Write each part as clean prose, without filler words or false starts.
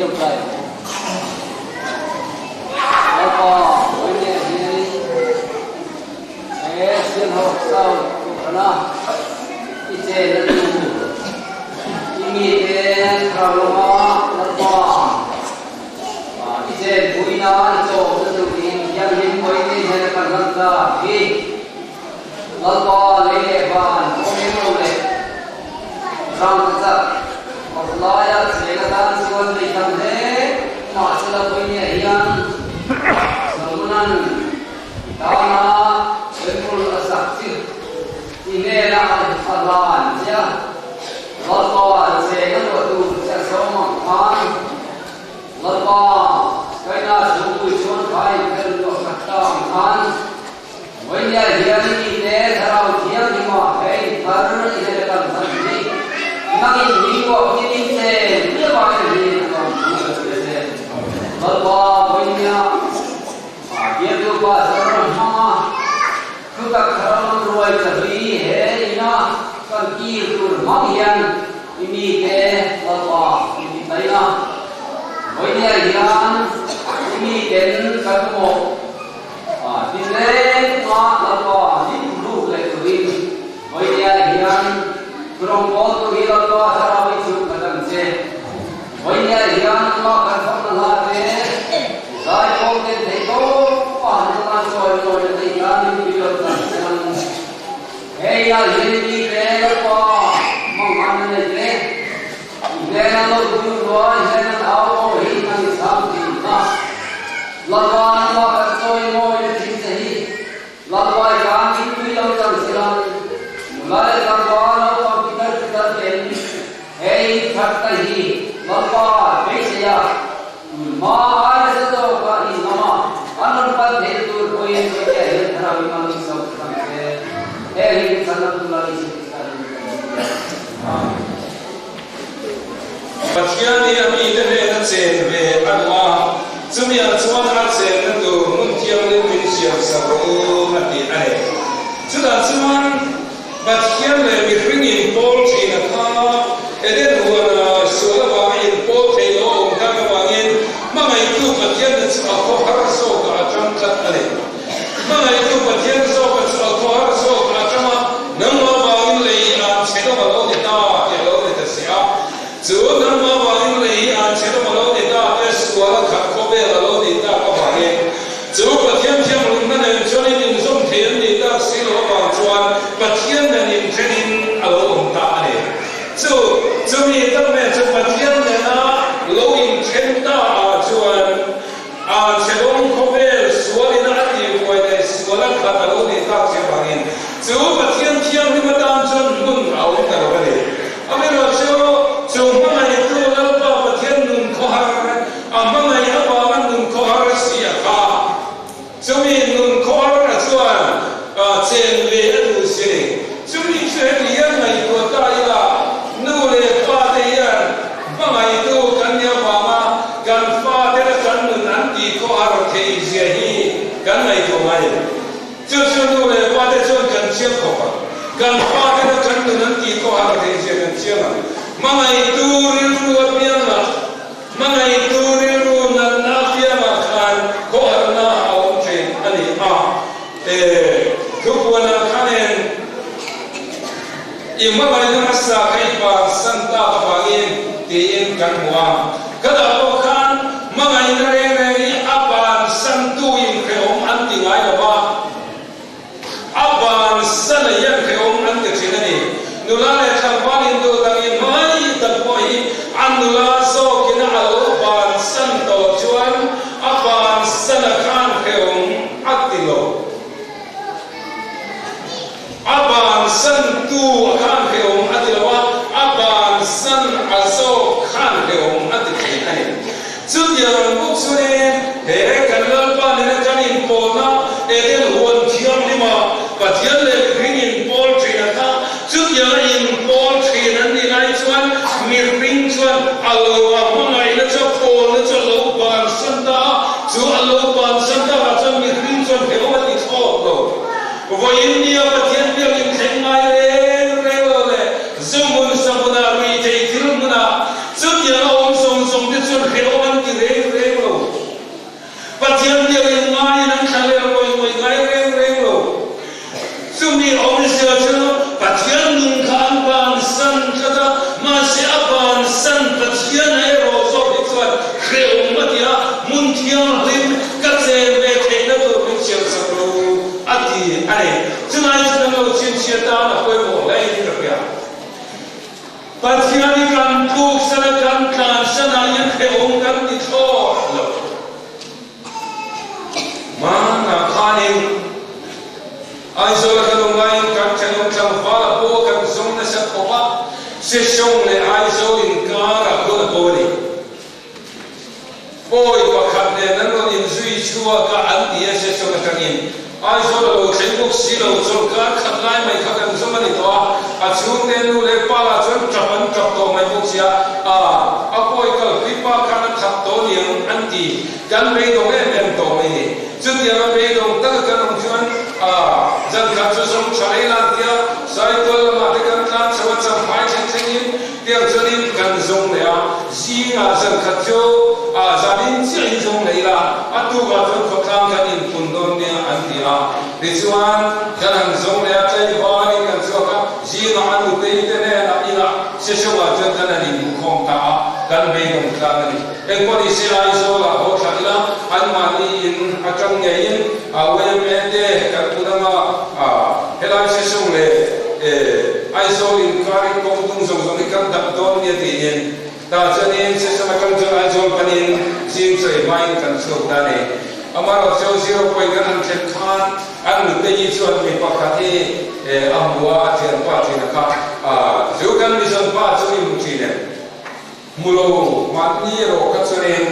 Tawngtai ang aw. Lalpa, vawinia hianin he Sialhawk South Kohhrana i chenna tur i mite thlarau lama Lalpa i chenpuina i chawmna turin thianghlim vawinia hian a kan hlan ta hi. Lalpa lei leh van awm em lo leh rang chak kawr laia cheng atan chuan lei tam hle mahsela vawinia hian Solomonan i tana temple a sak chu i hnena a hlan che a, Lalpa cheng a luah tur che a sawm ang khan Lalpa kaina chhungpui chuan khai fel luah khat ta ang khan Vawinia hian i te thlarau thianghlim ah he in thar i hre kan hman hi nangin mi uak hi min chen viau a en hi a lawm thu ka hria che. Lalpa vawinia ah bialtu pastor hmang a thutak thlarau lam ruai chabi he ina kan kir tur hmang hian i mi te Lalpa min ti tai a. Vawinia hian i mi ten kan mawh. Tinreng a Lalpa min ruk leh turin vawinia hian thurawngbawl tu hi Lalpa thlarau i chhuk khat ang che. Vawinia hian amah kan fakna hla te zaikhawm ten theih tawp a han tan chawi chawi na theih nan min pui lo tan che ang. Hei ah hian i mi te Lalpa mangan a nei te I hnena lo dur ruai hian an au aw hi an i chhang thin kha. Lalpa nula kan chawi mawi na thin che hi Lalpa i tan min tui lo chang si lang. Nula leh tlangval naupang pitar pitar ten he in that ta hi Lalpa beisei a, tun hma ai nasa zawk a in lama an rawn pan theihna tur pawhin Pawitea hian thlarau in mal in sawm chang che. He hi kan chhan lam tura Isua Krista hi kan ni a. Amen. Pathian hi a mite hnena chen ve a duh a, chumiah chuan a chenna tur hmun thianghlim min siamsak rawh u a ti a ni. Chutah chuan Pathian leh mihring inpawl thin a kha, Eden huana sual avanga inpawl thei lo a awm tak avangin hmangaihtu Pathianna chu a khaw har zawkah a tang tlat a ni. Hmangaihtu Pathian zawka chu a khaw har zawkah a tang a, nangmah vangin lei hi an chhe dawm a lo ni ta tih a lo ni ta si a. Chu nangmah vangin lei hi an chhe dawm a lo ni ta te sual a khat khawvel a lo nih tak avangin chu Pathian thianghlimna nen chuan in inzawm thei an nih tak si loh avang chuan Pathian nen inthenin a lo awm ta a ni. Chu chumi tak nen chu Pathian nena lo inthen ta ah chuan A chhelawm khawvel sualina a tihbuai leh sual a khat a lo nih tak che vangin chu Pathian thianghlim atan chuan hmun a awm ta lo a ni. Amaherawh chu, chu hmangaihtu Lalpa Pathian nun khawhar, a hmangaih avanga nun khawhar si a kha. Chumi nun khawhar a chuan chen ve a duh si ni. Chumi chu heti hian ngaihtuah ta ila, nu leh pa te hian Hmangaihtu kan nih avanga kan fatena kan nun an tih khaw a rawn theih zia hi kan ngaihtuah ngai lo. Chu chu nu leh pa te chuan kan chiang khawp ang. Kan fatena kan nun an tih khaw a rawn theih zia kan chiang ang. Hmangaihtu rilru apiangah, hmangaihtu rilru natna apiangah khan khawharna a awm thin a ni a. E, thupuanah khanin. I hmangaihna hmasa kha i bansan tak avangin tiin kan hmu a. Ka dah pawh khan hmangaihna reng reng hi a bansantu inhrehawm an ti ngai lo va, a bansan a hian hrehawm an ti thin a ni. Nula leh tlangval induh dangin hmangaih tak pawh hi a nula zawkin a lo bansan tawh chuan a bansan a khan hrehawm a ti lo. A bansan tu a khan hrehawm a ti lo a, a bansan a zawk khan hrehawm a ti thin a ni. Chutiang ang bawk chuanin he kan Lalpa nena kan inpawlna Eden huan thianghlima Pathian leh mihring inpawl thin a kha, chutianga inpawl thin an nih lai chuan mihring chuan a lo a hmangaihna chu a pawlna chu a lo bansan ta a, chu a lo bansan takah chuan mihring chuan hrehawm a ti thlawt lo. Vawiin nia Pathian biak inthleng ngai reng reng lo leh zu hmun sa hmunah rui thei thil hmunah chutianga awm zawng zawng te chuan hrehawm. hmun thianghlim ka chen ve theihna tur min siamsak rawh u, a ti a ni. Chulai chu kan lo chhinchhiah tan a pawimawh hle in ka hria. Pathian i kan tluksan a kan tlansan ah hian hrehawm kan ti thlawt lo. Hmanah khanin Aizawl a kan awm laiin kan thenawm tlangval a pawh kan zawng nasa khawp a, Session leh Aizawl inkar ah hun a bo a ni. Pawi pakhat nen an rawn inzui chhuak a an ti a Session atangin Aizawl a lo thleng bawk si lo, chawlhkar khat lai mai kha kan zawm a ni tawh a, a chhungte nu leh pa lah chuan tap an tap tawh mai bawk sia, a a pawi kalpui pa khan a that tawh niang an ti, kan beidawng em em tawh mai ni. Chutiang a beidawng taka kan awm chuan a zan khat chu zawng tha lei lan tia Saitual lamah te kan tlan chho a champhai thleng thlengin tiang chuanin kan zawng leh a, zingah zan khat chu a zanin chiahin zawng leh ila a tukah chuan khawtlang kan inpun dawn nia an ti a. Tichuan kan han zawng leh a, tlaivarin kan chhuak a, zingah a nutei te hnenah inah session-ah chuan kan han inhmukhawm ta a, kan beidawng tlang a ni. Engpawh ni se Aizawlah haw thla ila anmahni in atang ngeiin yma te kan pun anga helai session leh Aizawl inkar in kawng dung zawng zawng hi kan dap dawn nia tiin tah chuanin session atang chuan Aizawl panin zing chawi hmain kan chhuak ta a ni. Amaherawhchu zero point kan han thlen khan an nute-i chuan mi pakhat hi a hmu a, a thianpa thin a kha chu kan mizawnpa chu i hmu thin em? Hmu lo, mahni erawh kha chuanin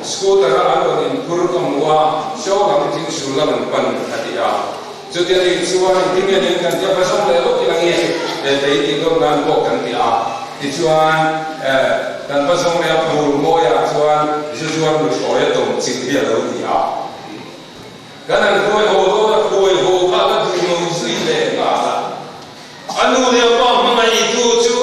scooter a an rawn inphur ka hmu a, saw lam thing sul lam an pan a ti a. Chutia nih chuan engtin nge nen kan tia va zawng leh lawk ila nge bei tih dawt nan pawh kan ti a. Tichuan kan va zawng leh a, phul mawiah chuan zu zuar nuthlawi a tawm chilh hi a lo ti a. Kan han hruai haw dawn a, hruai haw kha la duh lo zui leh nghal a. A nu leh a pa hmangaihtu chu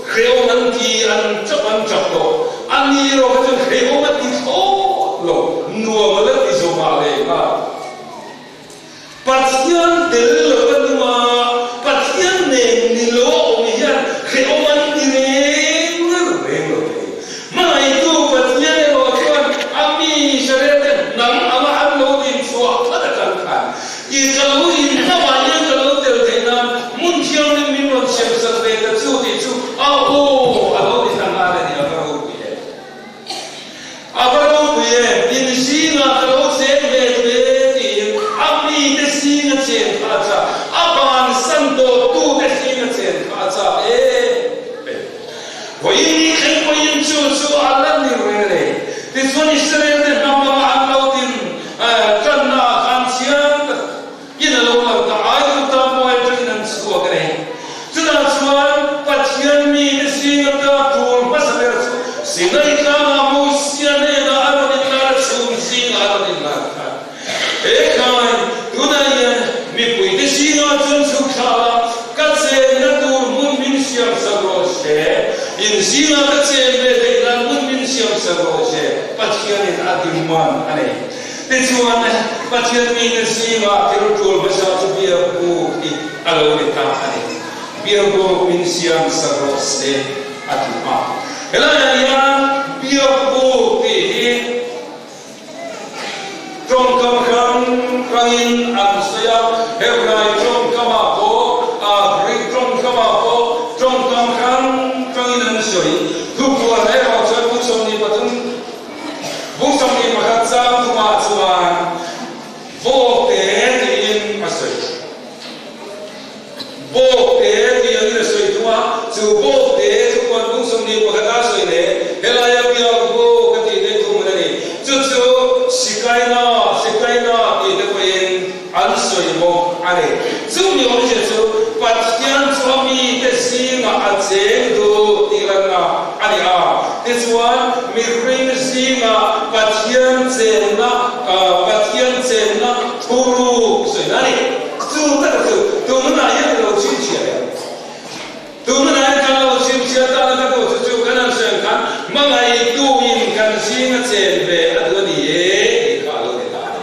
hrehawm an ti, an chap an chap tawh. A ni erawh kha chuan hrehawm a ti thlawt lo, nuam a la ti zawmah leh nghal. Pathian tel lo a nunga Pathian nen ni lo a awm hian hrehawm an ti reng reng lo thei. Hmangaihtu Pathian erawh chuan a mi Israel te hnam anga an lo din chhuah khat atang khan I ka lo inhnamah hian ka lo tel theih nan hmun thianghlim min rawn siamsak ve ta chu tih chu a aw a lo ni ta nghal a ni, a va ropui em? A va ropui em? In zingah ka lo cheng ve duh e tiin a mite zinga chen kha a chak, a bansan dawttute zinga chen kha a chak em em? Vawiin ni thleng pawhin chu chu a la ni reng a ni. Tichuan Israel te hnam anga an lo din tanna ah khan chiang tak in a lo lang ta, Aigupta hmuai atangin an chhuak a ni. Chutah chuan Pathian mite zinga ta tul hmasa ber chu Sinai tlangah Mosia hnenah a rawn inlar a, chhum zingah a rawn inlar khan. He khai, tunah hian mipuite zingah chuan chhuk thla a, ka chenna tur hmun min siam sak rawh se, in zingah ka chen ve theih nan hmun min siam sak rawh se, Pathianin a demand a nei. Tichuan, Pathian mite zingah thil tul hmasa chu biakbuk hi a lo ni ta a ni. Biakbuk min siam sak rawh se, a ti a. Helaiah hian biakbuk tih hi Tawngkam hrang hrangin an sawi a, Hebrai tawngkamah pawh, Greek tawngkamah pawh tawngkam hrang hrangin an sawi. Thupuan erawh chuan buk 23, buk 21 chang thumah chuan Vawkte tiin a sawi. Bawkte tih angin a sawi thung a, chu bawkte chu puan bung 21 a sawi leh helaia biak bawk a tih daih thung a ni. Chu chu Sikaina, Sikaina tih te pawhin an sawi bawk a ni. Chumi awmzia chu Pathian chu a mite zingah a cheng duh tih lanna a ni a. Tichuan mihring zingah Pathian chenna, Pathian chenna thuruk sawina a ni. Chu tak chu tunah hian ka lo chhinchhiah em? Tunah hian kan lo chhinchhiah ta na ka duh chu chu kan han sawi ang khan hmangaihtu in kan zinga chen ve a duh a ni e tih kha a lo ni ta a ni.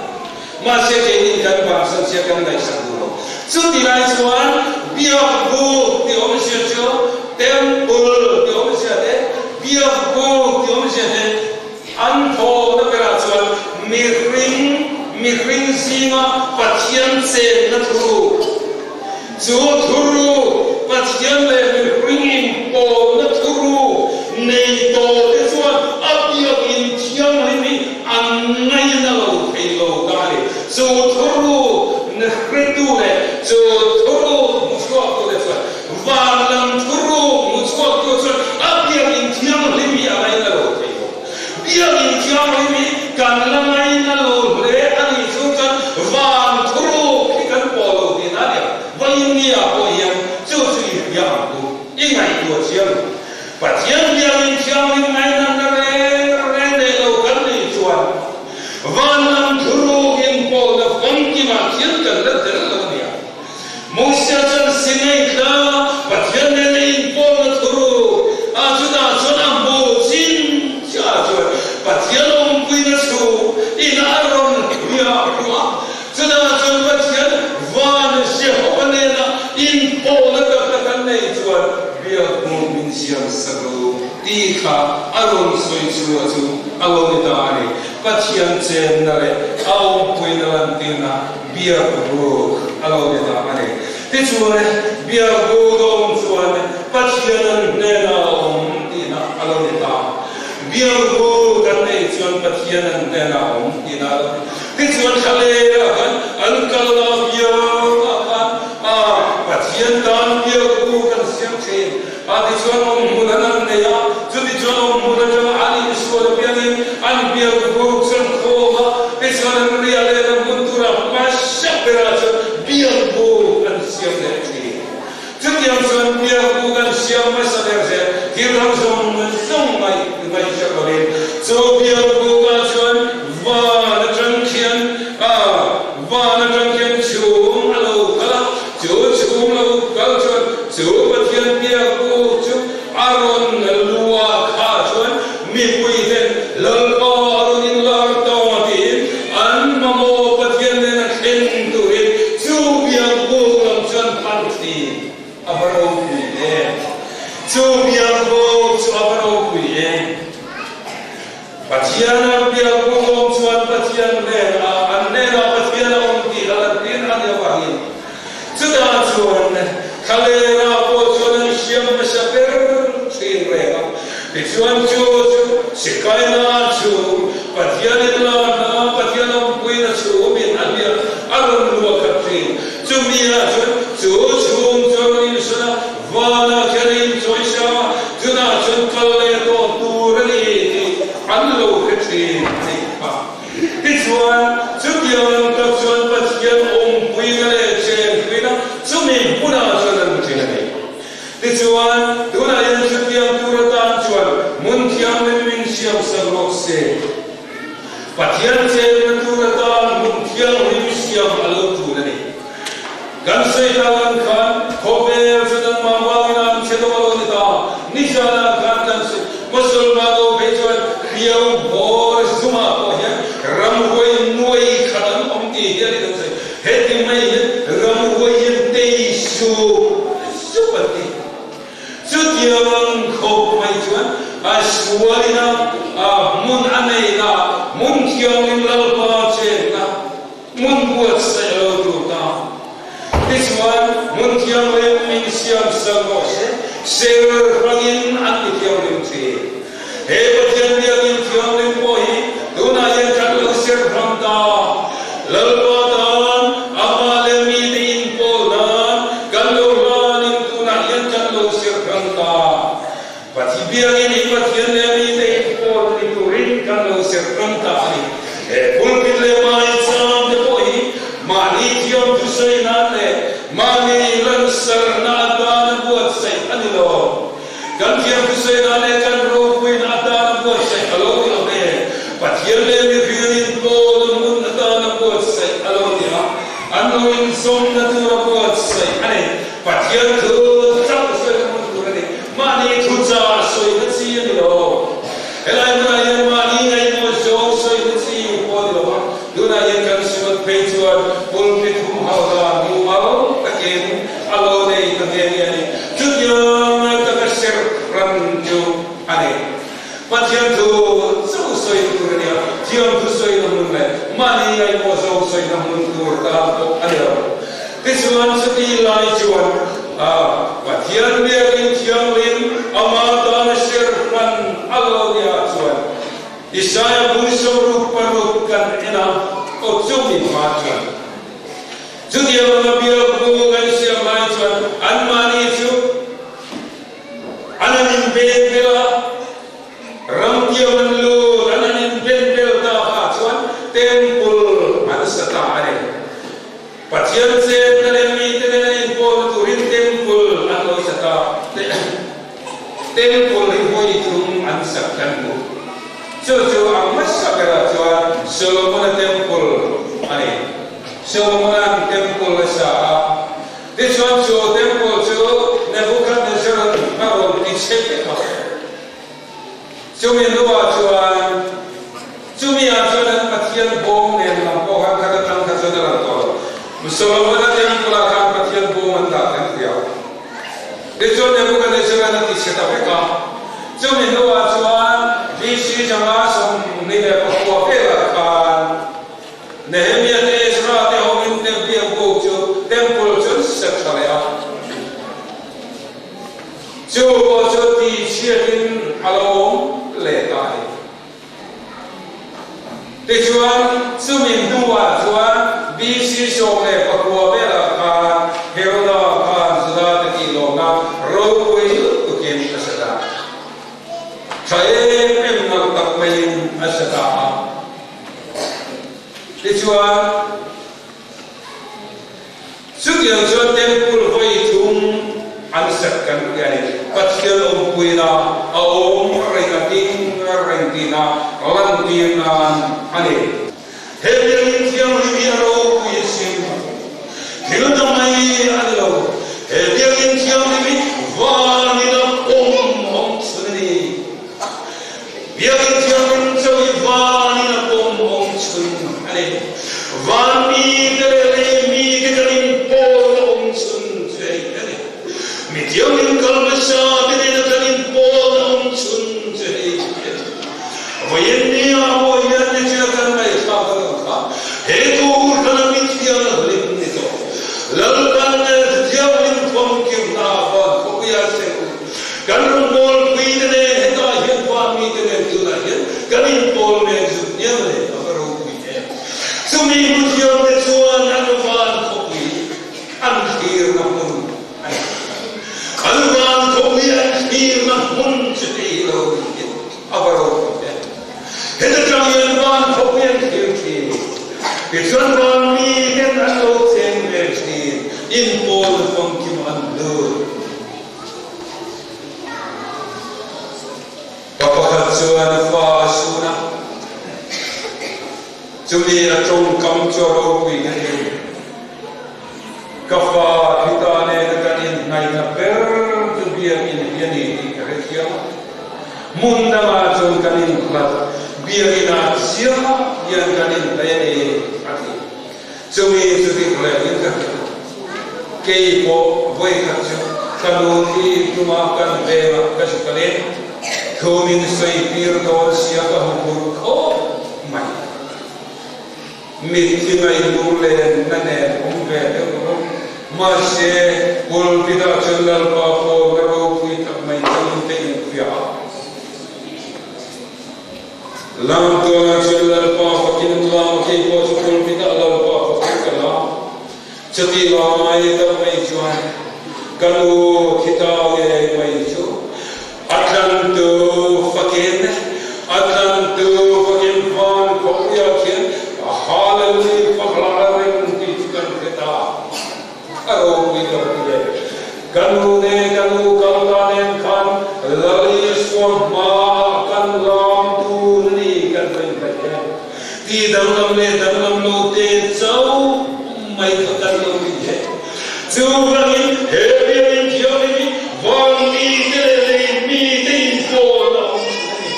Mahse keinin kan bansan sia kan ngaihsak duh lo. Chuti lai chuan biak buk ti awmzia chu temple ti awmzia te, biak buk ti awmzia te an thaw na ber. mihring zinga Pathian chenna thuruk, chu thuruk Pathian leh mihring inpawlna thuruk nei tawhte chuan a biakinn thianghlim hi an ngaina lo thei lo ta a ni. Chu thuruk hretu leh chu thuruk hmuchhuaktute chuan Van lam thuruk hmuchhuaktu chuan a biakinn thianghlim hi a ngaina lo thei lo. Biakinn thianghlim hi kan la ngaina lo hle a nih chu chuan van thuruk hi kan pawh lo tihna a ni ang. Vawiinnia pawh hian chu chu i hria ang u, i ngaihtuah chiang ang. Pathian biakinn thianghlim ngainatna reng reng nei lo kan nih chuan van lam thuruk inpawlna famkimah khian kan la tel lo a ni ang. Mosia chuan Sinai tla Pathian nena inpawlna thuruk a chutah chuan a hmu chin chiah chuan Pathian awmpuina chu in a rawn hliah hluah a, chutah chuan Pathian van Jehova nena inpawlna tak tak an nei chuan biakbuk min siam sak lo tih kha a rawn sawi chhuah chu a lo ni ta a ni. Pathian chenna leh a awmpuina lantirna Biakbuk a lo ni ta a ni. Tichuan, Biakbuk a awm chuan Pathian an hnenah a awm tihna a lo ni ta. Biakbuk an neih chuan Pathian an hnenah a awm tihna a lo ni. Tichuan, thlalera khan an kalna apiangah khan a Pathian tan Biakbuk an siam thin a. Tichuan, awmhmun an an nei a. Chutichuan, awmhmun atanga an insual apiangin an Biakbuk chuan khawm a. Tichuan an riah leh na hmun tura hmasa berah chuan biakbuk an siam leh thin. Chutiang chuan biakbuk an siam hmasa ber zel thil dang zawng zawng ngaih ngaihsak lovin chu biakbukah chuan van atang khian a van atang khian chhum a lo kal a, chu chhum lo kal chuan chu Pathian biakbuk chu A rawn luah kha chuan mipui ten Lalpa a rawn inlar ta tiin an mamawh Pathian nena thlen turin chu biakbuk lam chuan pan thin a va ropui em! Chu biakbuk chu a va ropui em! Pathian a biakbuk awm chuan Pathian hnenah an hnenah Pathian a awm tih a lantir a ni avangin chutah chuan thlalera pawh chuan an hriam hmasa ber thin reng a. Tichuan chu chu sikaina chu Pathianin larna, Pathian awmpuina chhumin a hliah a rawn luah khat thin. Chumi ah chuan chu chhung chu a rawn insawn a, Vanah khian a inchawisa a, chutah chuan kal leh tawh tur a ni tih an lo hre thin a nih kha. Tichuan, chutiang ang tak chuan Pathian awmpuina leh chenpuina chumi hmunah chuan an hmu thin a ni. Tichuan, tunah hian chutiang tur atan chuan hmun thianghlim min siamsak rawh se. Pathian chenna tur atan hmun thianghlim siam a lo tul a ni. Kan sawi tak ang khan khawvel chu nangmah vangin an chhe dawh a lo ni ta. Nizanah khan kan sawi Mosolman ho phei chuan hriau hmawr zumah pawh hian ramhuai nuai khat an awm tih hian in an sawi. Heti mai hian ramhuai hian tei sup sup an ti. Chutiang khawp mai chuan a sualina a hmun a neihna hmun thianghlim Lalpa chenna hmun buatsaih a lo tur ta. Tichuan hmun thianghlim min siam sak rawh se, ser hrangin an ti thianghlim thin. He Pathian biakinn thianghlim pawh hi tunah hian kan lo ser hrang ta. Lalpa tan amah leh mite inpawl nan kan lo hlanin tunah hian kan lo ser hrang ta. Pathian biakinn hi Pathian leh mite inpawl ni turin kan lo ser hrang ta a ni. He pulpit leh maicham te pawh hi mahni thiam thusawi nan leh mahni lansarna atana buatsaih a ni lo. Kan thiam thusawi leh kan ropuina atana buatsaih a lo ni lo ve. Pathian leh mihringin Paul hmun atana buatsaih a lo ni a, an lo inzawmna tura buatsaih a ni. Pathian thu chauh sawina hmun tur a ni. Mahni thu chah sawina chi a ni lo. Helai hmunah hian mahni ngaihmawh zawng sawina chi pawh a ni lo. Mahni ngaihmawh zawng sawina hmun tur tan pawh a ni lo. Tichuan chuti lai chuan Pathian biakin thianghlim ama tana ser hman a lo ni ah chuan Isaia bu 66 kan en a, aw chumi hma chuan chutiang anga biak bu kan siam lai chuan anmahni chu an han inben bel a, Ramtiam an lut, an han inben bel ta kha chuan temple an sa ta a ni. Pathian chenna leh mite nen an inpawlna turin temple an lo sa ta. Temple hi vawi thum an sak kan hmu. Chu chu a hmasa berah chuan Solomona temple a ni. Solomona'n temple a sa a. Tichuan chu temple chu Nebuchadnezzar-a'n a rawn ti chhe vek a. Chumi hnuah chuan, chumi ah chuan an Pathian bawm nen lam pawh khan khat atang kha chuan a lang tawh lo. Solomon-a temple ah khan Pathian bawm an dah kan hria. Tichuan Nebuchadnezzar-a'n a ti chhe ta vek a. Chumi hnuah chuan BC 129 velah khan Nehemia te Ezra te hovin temple buk chu temple chu an set tha leh a. Chu pawh chu tihchhiatin a lo awm leh ta a ni. Tichuan, chumi hnuah chuan BC 19 velah khan Heroda khan Juda te tihlawmna ropui lutukin a sa ta. Tha em em nalh tak maiin a sa ta a. Tichuan, Chutiang chuan temple vawi thum an sak kan ti a ni. Pathian awmpuina a awm reng a ding reng tihna lantir nan a ni. He biakinn thianghlim hi a ropui a sin. Thil dang mai a ni lo. He biakinn thianghlim hi vanin a pawm awm chhun a ni. Biakinn thianghlim chauh hi vanin a pawm awm chhun a ni. Van mite leh lei mite kan inpawl a awm chhun chu hei a ni. Mi thianghlim kal hmasa te nena kan inpawl a awm chhun chu hei a ni. Vawiin nia maw hian nichina kan ngaihthlak a lang kha, he Kohhran a mi thianghlim ni tawh, Lalpan thianghlim famkimna van khawpuia seng Kan rawngbawlpui te nen hetah hian Vanmi te nen tunah hian kan inpawl mek zut hniam a ni, a va ropui em. Chumi hmuthiam te chuan an van khawpui an thlirna hmun a ni. An van khawpui an thlirna hmun chu hei lo niin a va ropui em. Heta tang hian van khawpui an thlir thin. Tichuan Vanmi ten an lo cheng ve thin, inpawl famkim an lut. Pa pakhat chuan a fa a sun a, chumi a tawngkam chu a ropui ka ti. Ka fa khita nena kan inhnaihna ber chu biakinn hi a ni tih ka hrethiam a. Hmun dangah chuan kan inhlat, biakinah chiah hian kan inhnaih a ni, a ti. Chumi chu dik leh in ka hria. Kei pawh vawikhat chu ka nu thi tuma kan vengah ka zu kal e. Thu min sawi tir dawn sia ka hmu phur khawp mai. Mitthi ngaihlu len na nen awm ve deuh rawh. Mahse, pulpit-ah chuan Lalpa pawlna ropui tak mai changin ka infiah a. Lamtuala chuan Lalpa fakin lam kei pawh chu pulpit-ah Lalpa fakin ka lam. Chuti lai tak mai chuan ka nu thi tau ngei mai chu a tlantu fakin, a tlantu fakin van khawpuiah khian Hallelujah fak la a ring tih chu kan hre ta. A ropui lo ti e. Ka nu ne ka nu kal ta nen khan Lal Isua hmaah kan lam tur a ni kan va inhnaih em. Ti danglam leh danglam lo te chauh mai kha kan lo ni e. Chuvangin he biakinn thianghlim hi van mite leh lei mite inpawn a awm thin a ni.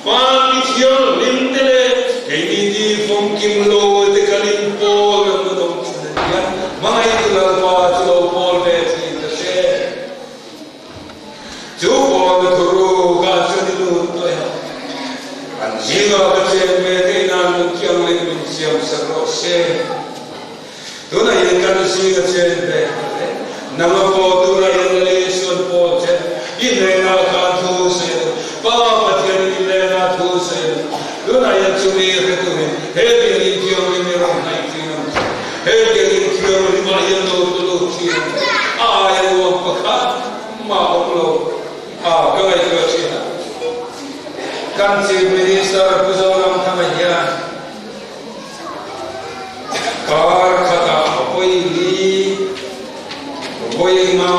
Van mi thianghlim te leh keini ti famkim lo te kan inpawl a hmun awm thin a nia, hmangaihtu Lalpa chu lo pawl ve thin ta se. Chu pawlna thuruk ah chuan i lut tawh em? An zingah ka chen ve theih nan min thiam. siam sak rawh se. Tunah hian kan zinga chen ve a nanga pawh tunah hian Lal Isuan pawl che i hnenah khan thu sawi a duh. Pa Pathianin i hnenah thu sawi a duh. Tunah hian chumi hre turin he biakinn thianghlim i rawn hnaih thin ang che. He biakinn thianghlimah hian lo tlu lut thin ang che. A aia nuam pakhat mah awm lo a ka ngaihtuah thin a. Kan Chief Minister Pu Zoramthanga hian Kar khatah vawi li, vawi nga,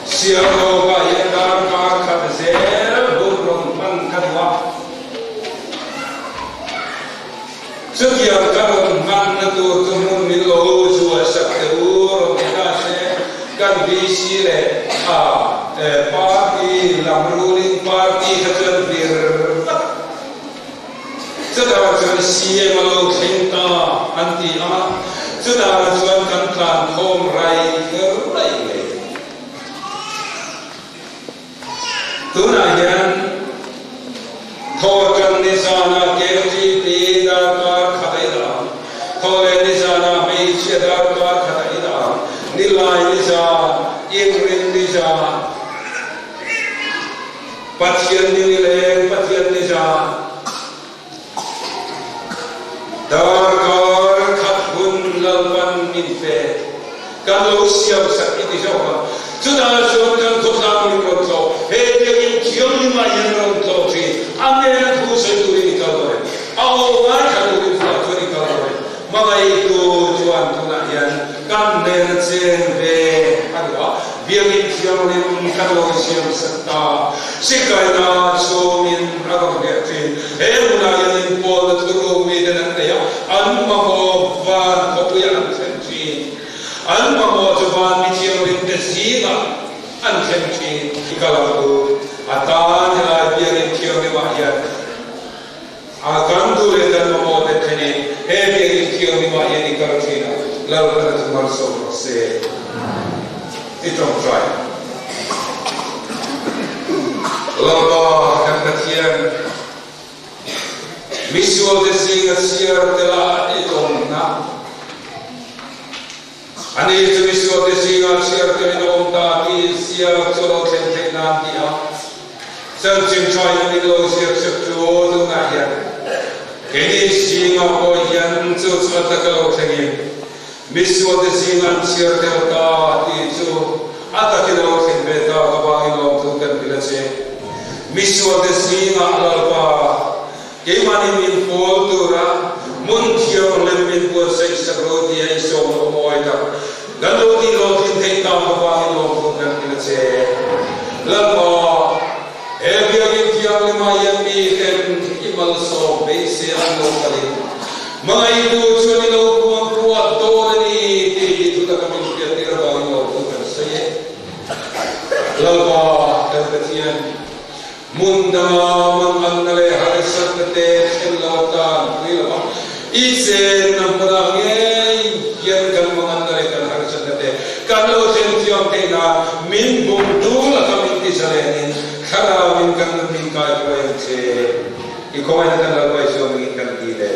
Sialawkah hian darkar khat zel hun rawn hman ka duh a. Chutiang ka rawn hmanna tur chu hmun min lo zual sak teh u rawn ti ta se, kan VC leh a party lam ruling party kha chuan vir vat. Chutah chuan CM a lo thleng ta an ti a, chutah chuan kan tlan khawm rai kher mai mai. Tunah hian Thawhṭan ni zanah KTP darkar khat a inah ang, Thawhleh ni zanah hmeichhia darkar khat a inah ang, Nilai ni zan, Inrin ni zan, Pathian ni nileng, Pathian ni zan, darkar khat hun Lalpan min pe, kan lo siam sak i ti zawk a. Chutah chuan kan khawtlang min rawn tlawh, he biakinn thianghlimah hian rawn tlawh thin, a hnena thu sawi turin i kal dawn em? A aw ngaithla turin chutah chuan i kal dawn em? Hmangaihtu chuan tunah hian kan hnena chen ve a duh a, Biakinn Thianghlim kan lo siam sak ta. Sikaina chhungin a rawn riah thin. He hmunah hian inpawlna thuruk miten an nei a, an mamawh van khawpuiah an thlen thin. An mamawh chu van mi thianghlimte zingah an thlen thin. I kal ang u, a tan helai Biakinn Thianghlimah hian A kan duh leh kan mamawh te thlenin he biakinn thianghlimah hian i kal thin a, Lalpan a thu malsawm rawh se. I tawngtai. Lalpa kan Pathian, misual te zinga chhiar tela i awmna, ani chu misual te zinga chhiar telin a awm ta tih ziak chu a lo thlen theih nan ti a, Chanchin tha in min lo ziak sak chu tunah hian keini zingah pawh hian chu chu a taka lo thlengin misualte zinga an chhiar tel ta tih chu a takin a lo thleng ve ta ka vangin lawmthu kan hrilh a che. Misualte zingah Lalpa keimahni min pawl tura hmun thianghlim min buatsaih sak lo tia i sawm lo mawi tak kan lo tih hlawhtlin theih ta ka vangin lawmthu kan hrilh a che. Lalpa, he biakinn thianghlimah hian miten i malsawm beisei an lo kalin hmangaihtu chuan i lo kuangkuah dawn a ni tih hi thutak a min hriattir avangin lawmthu kan sawi e. Lalpa, kan Pathian, Hmun danga manganna leh harsatna te thlen lo tan pui lo a, i chenna hmunah ngei hian kan manganna leh kan harsatna te kan lo thlen thiam theih nan min bum tul a ka min ti zalenin thlarauin kan nun min kai huai ang che. I khawngaihna kan Lalpa Isua hmingin kan ti le.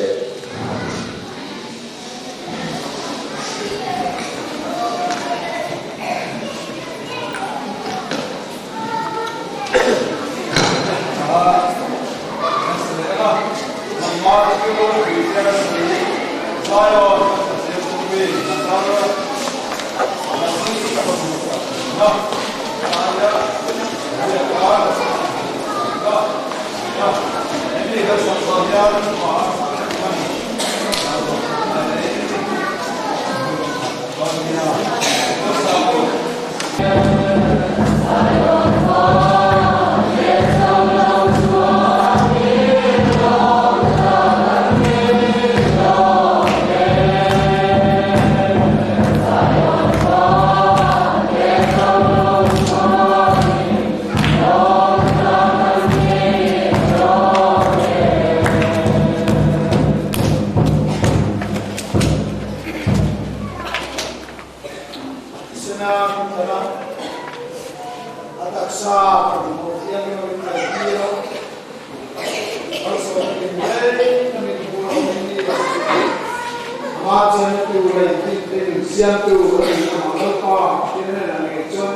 petu leh engkimte min siamtu a ni amah Lalpa Pathian hnenah ngei chuan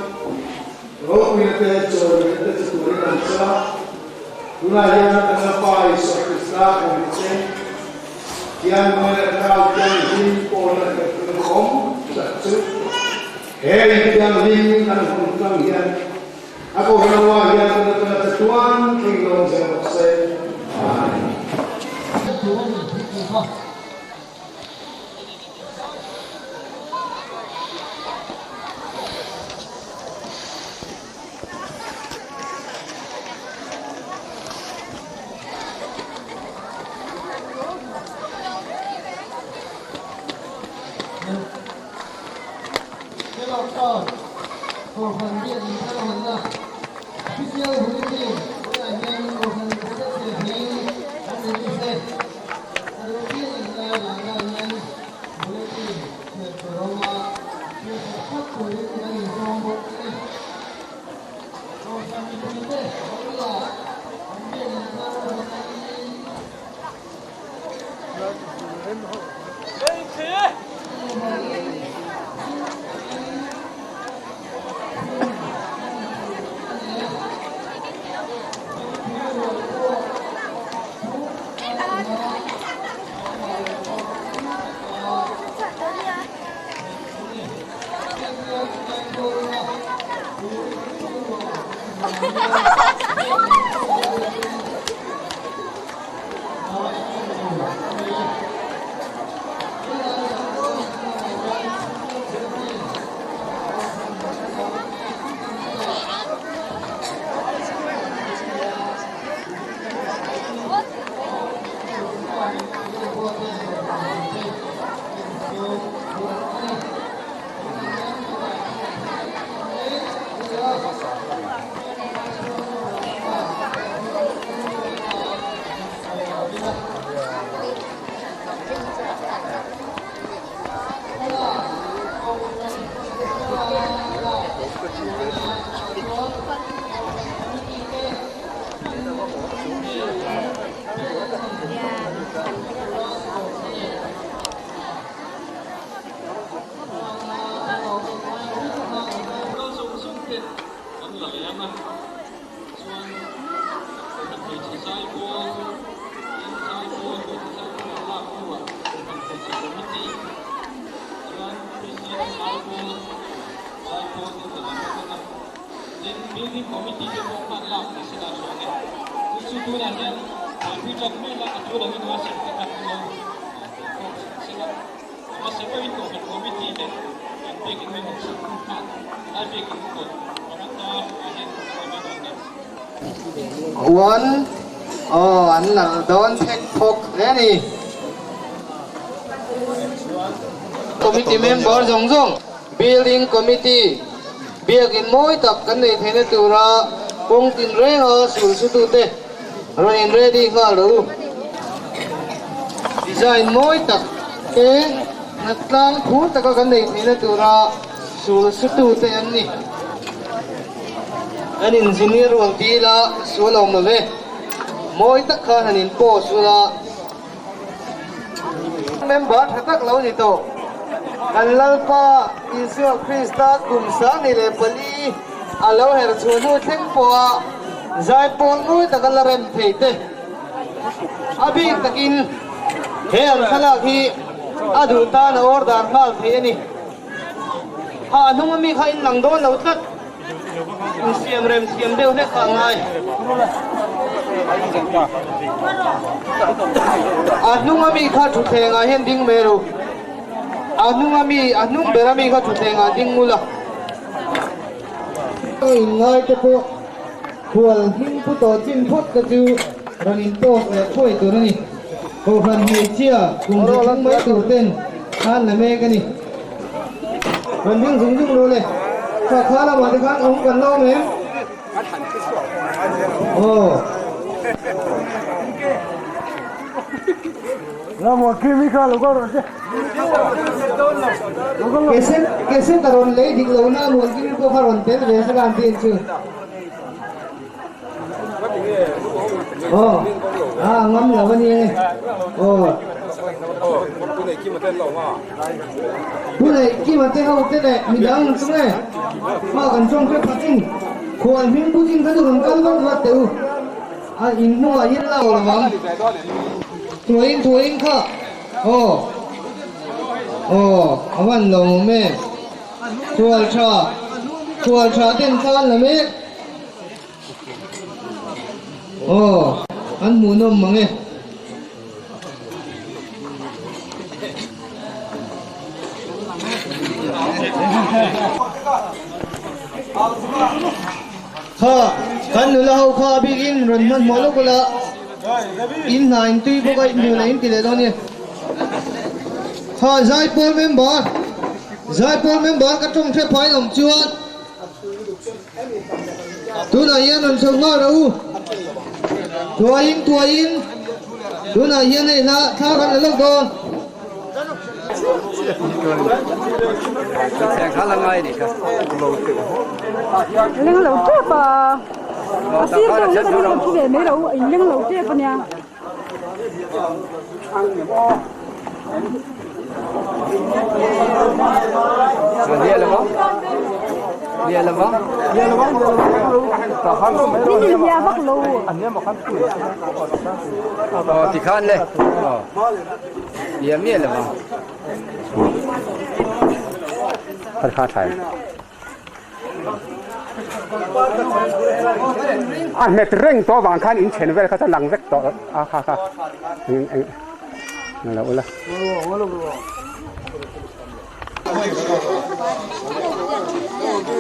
ropuina te chawimawina te chu turin an chal a. Tunah hian kan Lalpa Isua Krista kawngchen hian mawi leh thlarau thianghlim pawlna leh hlauhawm tak chu he inthianghlim an hawn tlang hian A kohhran ruah hian tun atanga chatuan thleng dawn zel bawk se. Amen. Hello, Kohhran biak in thar hawnna Official Bulletin tunah hian Kohhran Gazette hming an release e. A duh biak in lai vangah hian Bulletin chhiar tur a awm a, chhiar sak phawt turin kan insawm bawk a ni. Kohhran mipuite Vawilah an biak in thar hawnna niin One, aw an lal dawn thek phawk hle a ni. Committee member zawng zawng, Building Committee, biakin mawi tak kan neih theihna tura kawng tinrenga sul sutute rawn in ready nghal rawh u. Design mawi tak te hnatlang phur taka kan neih theihna tura sul sutute an ni. An engineer rual dil a sual awm lo ve. Mawi tak khan han in post ula. Member tha tak lo ni tawh. Kan Lalpa Isua Krista kum 24 a lo her chhuah hnu thleng pawha zaipawl mawi taka la rem thei te. A bik takin he an thlalak hi a duh tan a order nghal thei a ni. Ha a hnung ami kha in lang dawn lo tlat. Insiam rem thiam deuh hlek kha a ngai. A hnung ami kha thutthleng ah hian ding mai ru. A hnung ami, a hnung ber ami kha thutthleng ah ding ngul a. Inngai te pawh khual hming pu tawh chin phawt te chu rawn in post leh thuai tur a ni. Kohhran hmeichhia kum zethung mai tur ten khan la mek a ni. Rawn ding zung zung ru le. Kha kha lamah te khan awm kan lo awm em? Aw. Cassette cassette a rawn lei dik lo na Mualkimi pawh kha rawn tel ve se la an ti ang chu. Aw, a ngam lo a ni e. Aw. Pu Neih Kima te ho te leh midang chu nge hma kan tawng hrep kha chin khual hming pu chin kha chu rawn kal vat vat teh u a in hnungah hian la aw lovang thuain thuain kha aw aw a van lo awm e khual tha khual tha ten thla an la mek. Aw, an hmuhnawm mang e. Kha, kan nula ho kha a bikin rawn hmanhmawh lawk ula, in hna in tui bawk a, in nula in ti leh dawn nia. Kha, Zaipawl member, Zaipawl member ka tawng hrep phai awm chuan. Tunah hian rawn chho nghal rawh u. Tuaiin tuaiin tunah hian hei hla thla kan la lawk dawn. Leng lo tep a, a sir deuh hlek a rawn thu ve mai lo, in leng lo tep a nia. A hmet reng tawh avang khan in then vel kha chu a lang vek tawh a kha kha eng eng lo ula.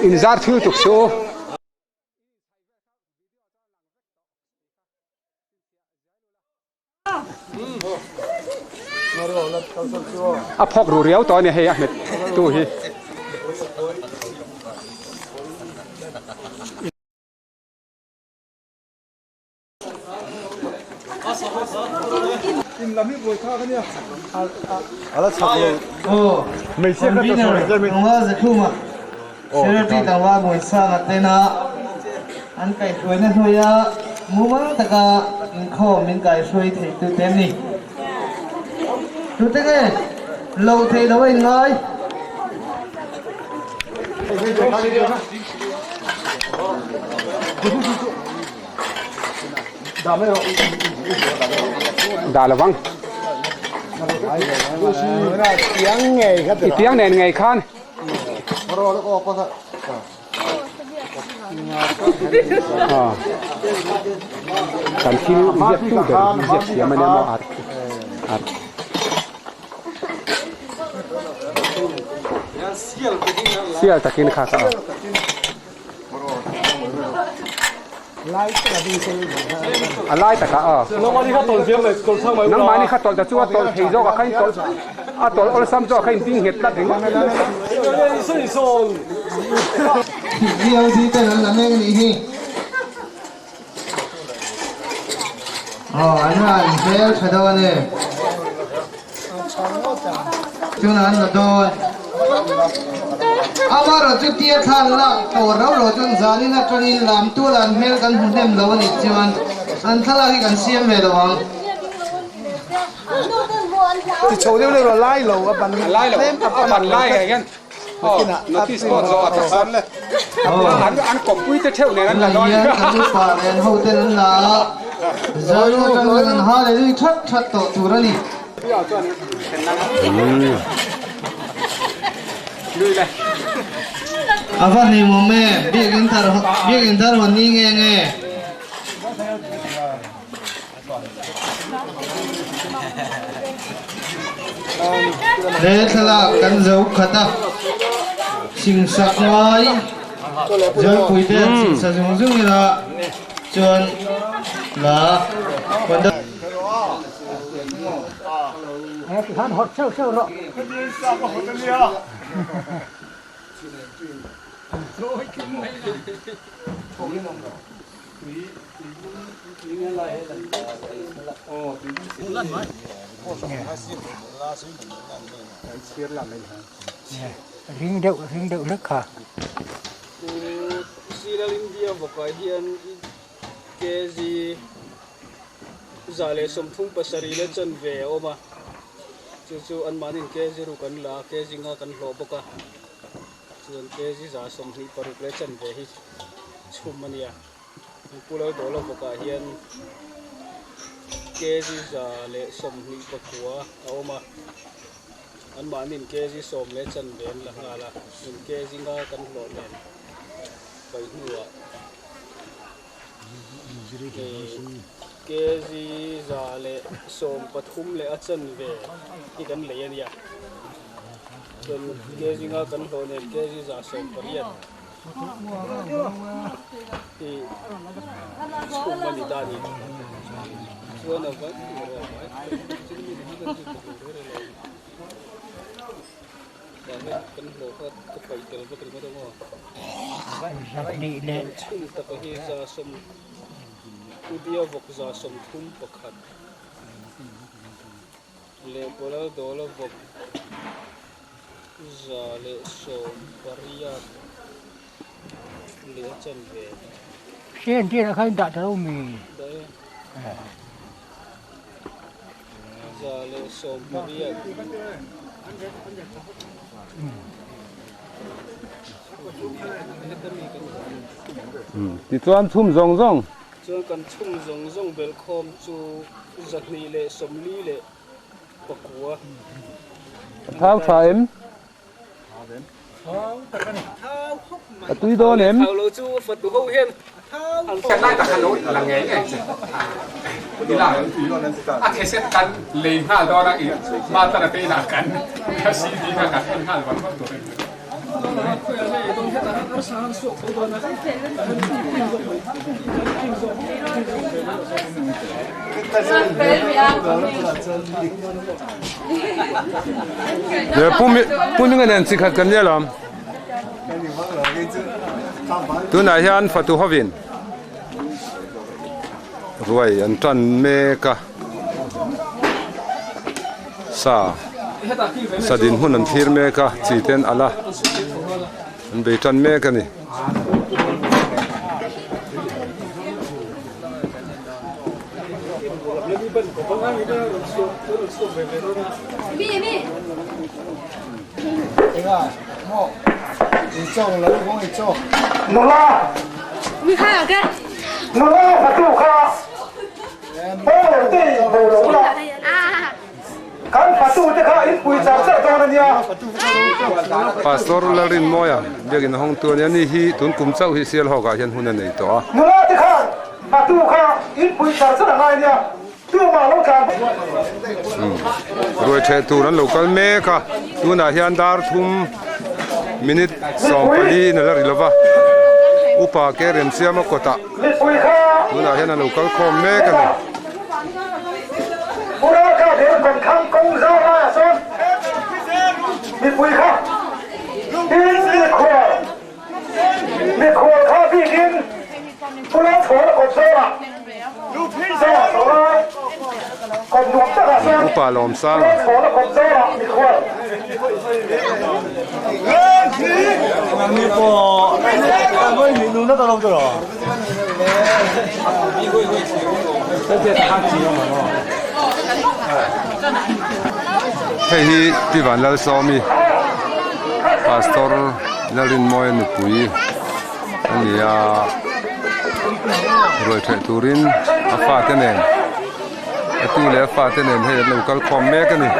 Inzar thil tuk suh u. A phawk ru riau tawh a ni hei a hmet tu hi. Secretary Tlangval Bawisanga tena an kaihhruaina hnuaia mumal taka inkhawm min kaihhruai theih tu te an ni. Tute nge lo theih lo a inngai? Dah lovang. I piang nen ngei khan. Kan thil ziak tu ber hi ziak thiam a nia maw ar ar. Sial takin kha kha a. A lai takah aw. Nangmahni kha tawlh ta chu a tawlh thei zawk a kha in tawlh a tawlh awlsam zawk a kha in ding nghet tlat ringawt. VOC ten an la mek a nih hi. Aw an han hmel tha dawn e. Tunah an la dawn. Amaherawh chu tia thlan lak tawh rau rau chuan zanin atangin lam tual an hmel kan hmu hnem lo a nih chuan an thlalak hi kan siam ve lo ang. Ti chho deuh deuh lai lo a ban lai lo a ban lai ah hian notice board zawh a tak chuan an an kawppui te theuh nen an la dawn hian kan upa leh an hoten an la a zanin atang chuan an ha leh zui that that tawh tur a ni. A va hlimawm e, biakin thar biakin thar hawn ni nge nge. He thlalak kan zo khat a, singsak ngai Zawlpui te an singsa zung zung ila chuan la. Ring deuh ring deuh hlek kha. Siral India bawkah hian kg 137 leh chanve a awm a. Chu chu anmahniin kg ruk an la a, kg nga kan hlawh bawk a. Chuan kg 126 leh chanve hi chhum a nia. Pu Laldawla vawkah hian kg 129 a awm a. Anmahniin kg sawm leh chanve an la nghal a, in kg nga kan hlawh nen pai hnuah kg 113 leh a chanve hi kan lei a nia. Chuan kg nga kan hlawh nen kg 180 hi chhum a ni ta a ni. Chuan a va kan hlawh kha ka paih tel vek ringawt ang aw. Chhum taka hi 100 Udia vawk 131 leh Bawlal dawla vawk 180 leh a chanve. Hrian tirah khan dah ta lo mi? Dah e. 180. Tichuan chhum zawng zawng. Chuan kan chhum zawng zawng belhkhawm chu 249. A thau tha em? A tui dawn em? Lai tak kha lo la ngei ngei che. Ila a theset kan lei nghal dawn a i ma tan a te inah kan CD kha kan en nghal vang vang tur a ni. Pu Minga nen chi khat kan nia lawm. Tunah hian fatu hovin ruai an tan mek a, sa sa dinhmun an thlir mek a, chi ten ala an bei tan mek a ni. Pastor Lalrinmawia biakin a hawngtu a nia, ani hi tun kum chauh hi Sialhawk ah hian hun a nei tawh a. Ruai theh tur an lo kal mek a, tunah hian dar thum minute 14 in a la ri lova, upa ke remsiama kawtah tunah hian a lo kal khawm mek a ni. Upa Lawmsanga. Hei hi Pi Vanlalsawmi Pastor Lalrinmawia nupui a ni a ruai theih turin a fate nen a tu leh a fate nen hei an lo kal khawm mek a ni.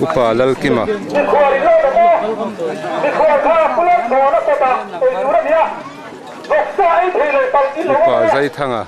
Upa Lalkima. Upa Zaithanga.